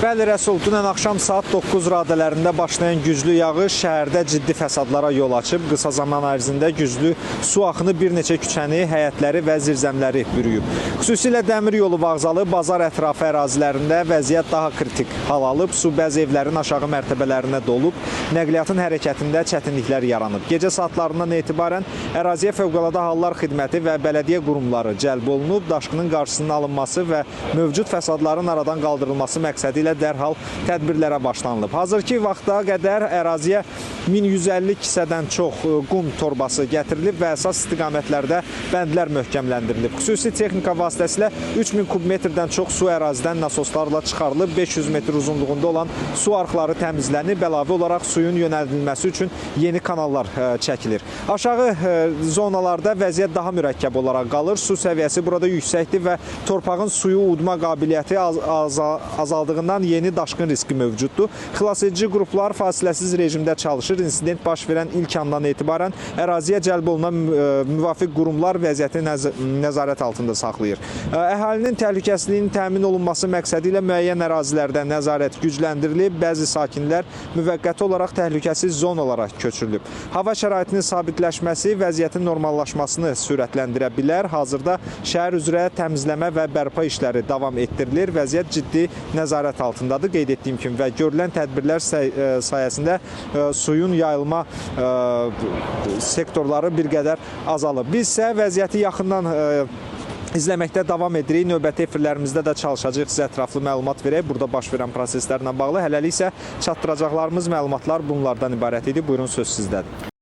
Bəli Rəsul, dünən axşam saat 9 radələrində başlayan güclü yağış şəhərdə ciddi fəsadlara yol açıb. Qısa zaman ərzində güclü su axını bir neçə küçəni, həyətləri və zirzəmləri bürüyüb. Xüsusilə dəmir yolu vağzalı, bazar ətrafı ərazilərində vəziyyət daha kritik hal alıb. Su bəzi evlərin aşağı mərtəbələrinə dolub, nəqliyyatın hərəkətində çətinliklər yaranıb. Gecə saatlarından etibarən əraziyə Fövqəladə Hallar Xidməti və bələdiyyə qurumları cəlb olunub. Daşqının qarşısının alınması və mövcud fəsadların aradan qaldırılması məqsədi ilə dərhal tədbirlərə başlanılıb. Hazırki vaxta qədər əraziyə 1150 kisədən çox qum torbası gətirilib və əsas istiqamətlərdə bəndlər möhkəmləndirilib. Xüsusi texnika vasitəsilə 3000 kubmetrdən çox su ərazidən nasoslarla çıxarılıb, 500 metr uzunluğunda olan su arxları təmizlənib, əlavə olaraq suyun yönəldilməsi üçün yeni kanallar çəkilir. Aşağı zonalarda vəziyyət daha mürəkkəb olaraq qalır. Su səviyyəsi burada yüksəkdir və torpağın suyu udma qabiliyyəti azaldığından yeni daşqın riski mövcuddur. Xilasedici qruplar fasiləsiz rejimdə çalışır. İnsident baş verən ilk andan etibarən əraziyə cəlb olunan müvafiq qurumlar vəziyyəti nəzarət altında saxlayır. Əhalinin təhlükəsizliyinin təmin olunması məqsədi ilə müəyyən ərazilərdə nəzarət gücləndirilib, bəzi sakinlər müvəqqəti olaraq təhlükəsiz zonalara köçürülüb. Hava şəraitinin sabitləşməsi vəziyyətin normallaşmasını sürətləndirə bilər. Hazırda şəhər üzrə təmizləmə və bərpa işləri davam etdirilir. Vəziyyət ciddi nəzarət altındadır. Qeyd etdiyim kimi və görülən tədbirlər sayəsində suyun yayılma sektorları bir qədər azalıb. Biz isə vəziyyəti yaxından izləməkdə davam edirik. Növbəti efirlərimizdə də çalışacağıq sizə ətraflı məlumat verək burada baş verən proseslərlə bağlı. Hələlik isə çatdıracaqlarımız məlumatlar bunlardan ibarət idi. Buyurun, söz sizdədir.